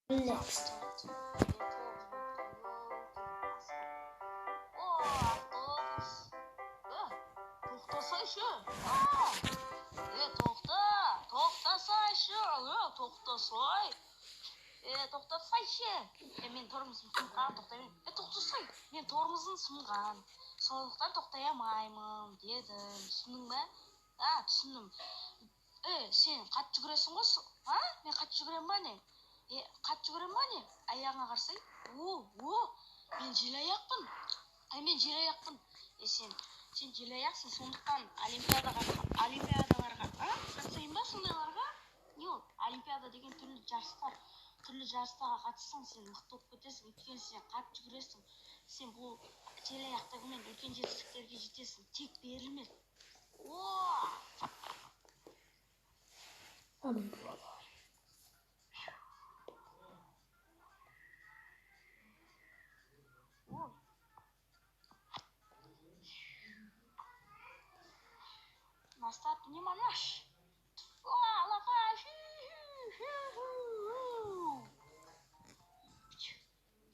Next. О, автобус. Тоқтасайшы. Тоқта, тоқтасайшы. Тоқтасай. Тоқтасайшы. Мен тормозым сынған, тоқтай. Тоқтасай. Мен тормозым сынған. Сондықтан тоқтай алмаймын дедім. Түсіндің бе? Түсіндім. Сен қатты жүгіресің ғой? А? Мен қатты жүгіремін ба не? Қатты жүгіремін ба не? Аяғыңа қарасай. О, мен желаяқпын. Ай, мен желаяқпын. Сен желаяқсың, сондықтан олимпиадаларға, қатысайын ба сондайларға? Не ол? Олимпиада деген түрлі жарыстар. Түрлі жарыстарға қатыссаң, сен мықты болып кетесің, өйткені сен қатты жүгіресің. Сен бұл желаяқтығыңмен үлкен жетістіктерге жетесің. Тек берілме. О! Олимпиада. О! На старт не манаш.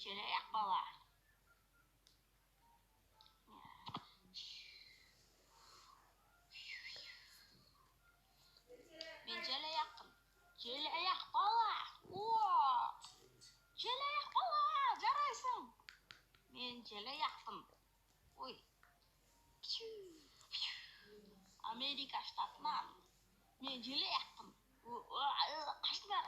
Желаяқ бала. Мен желаяқпын. Желаяқ бала. О! Желаяқ бала, жарайсың. Мен желаяқпын. Ой. Америка штатынан. Мен желаяқпын. Қашыңдар.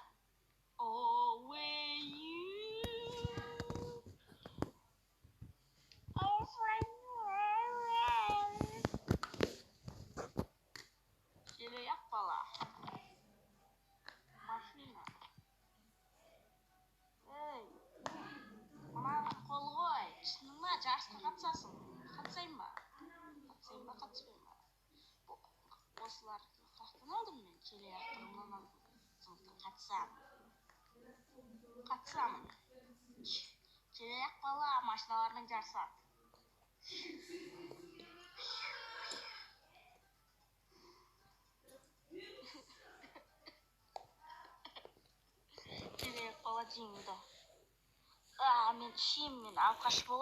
Желаяқ бала. Машина. Ей, мынаны қол қой. Түсіндің ба? Жарысқа қатысасың. Қатысайын ба? Қатысайын ба, қатыспайын ба? Осыларды қаяқтан алдым мен? Желаяқтығымнан алдым. Сондықтан қатысамын. Қатысамын. Желаяқ бала машиналармен жарысады. Желаяқ бала жеңді. Мен ішемін, мен алқаш боламын.